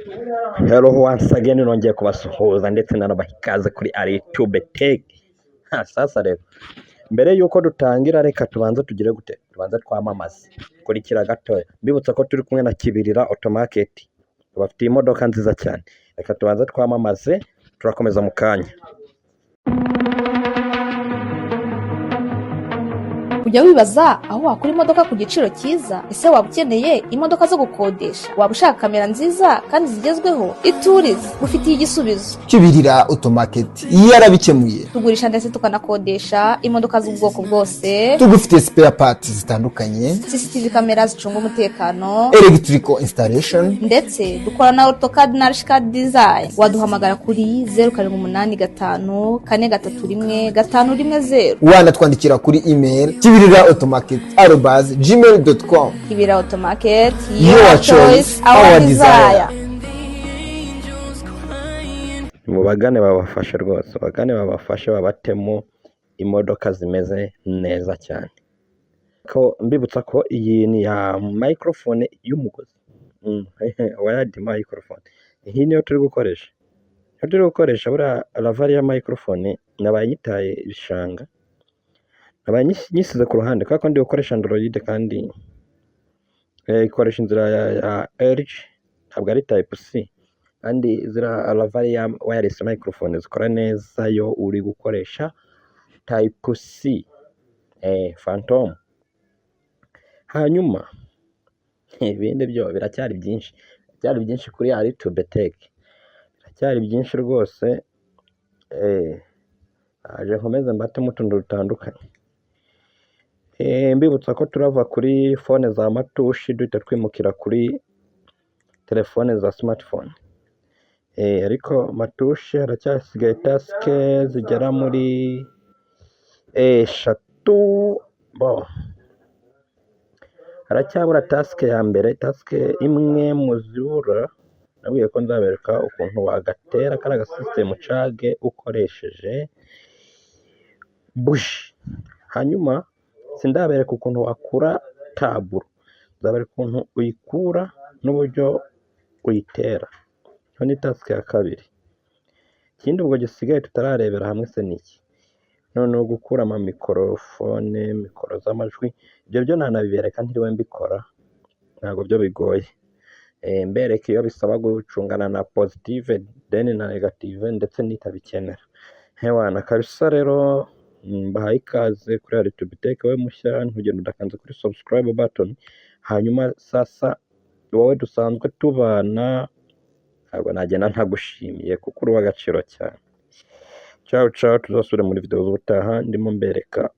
Hello once again, nongeye kubasuhuza ndetse nanabaha ikaze kuri Aritube Tech. Ha, sasa rero mbere yuko dutangira, reka tubanze tugire gute? Tubanze twamamaze. Kurikira gatoya, mbibutsa ko turi kumwe na Kibirira Automarket, bafite imodoka nziza cyane. Reka tubanze twamamaze, turakomeza mu kanya. Ujya wibaza aho wakura imodoka ku giciro cyiza? Ese waba ukeneye imodoka zo gukodesha? Waba ushaka kamera nziza kandi zigezweho? Iturize, ufitiye igisubizo. Kibirira Automarket yarabikemuye. Tugurisha ndetse tukanakodesha imodoka z'ubwoko bwose. Tugufitiye spare parts zitandukanye, CCTV kamera zicunga umutekano, electrical installation, ndetse dukora na AutoCAD na Archicad design. Waduhamagara kuri 0785431510. Wanatwandikira kuri email kibirira automarket@gmail.com. Kibirira Automarket, your choice, our desire. Mubagane babafashe rwose, bagane babafashe, babatemo imodoka zimeze neza cyane. Ko mbibutsa ko iyi ni ya microphone y'umugozi, wired microphone. Iyi niyo turi gukoresha, niyo turi gukoresha. Buriya lavalier microphone nabaye nyitaye ibishanga, nabaye nyisize ku ruhande kubera ko ndi gukoresha Android kandi ikoresha inzira ya LG, ntabwo ari Type C. Kandi ziriya lavalier wireless microphone zikora neza iyo uri gukoresha Type C, Phantom. Hanyuma ibindi byo biracyari byinshi, biracyari byinshi kuri Aritube Tech, biracyari byinshi rwose. Aje nkomeze mbatemo utuntu dutandukanye. Mbibutsa ko turava kuri phone za matushi duhita twimukira kuri telefone za smartphone. Ariko matushi haracyasigaye task zigera muri eshatu. Bo haracyabura task ya mbere, task imwe mu zibura. Nabwiye ko nzabereka ukuntu wagatera kariya gasisitemu cage ukoresheje buji. Hanyuma sindabereka ukuntu wakura taburo, nzabereka ukuntu uyikura n'uburyo uyitera. Iyo ni task ya kabiri. Ikindi ubwo gisigaye tutararebera hamwe se ni iki? Noneho gukura amamikorofone, mikoro z'amajwi, ibyo byo nanabibereka ntiriwe mbikora, ntabwo byo bigoye. Mbereka iyo bisaba gucungana na positive then na negative ndetse n'itabikenera. Hewana kabisa rero, mbahaye ikaze kuri Aritube Tech. Wowe mushya, ntugende udakanze kuri subscribe button. Hanyuma sasa wowe dusanzwe tubana, ntabwo nagenda ntagushimiye kuko uri uw'agaciro cyane. Ciao ciao, tuzasubire muri video z'ubutaha ndimo mbereka.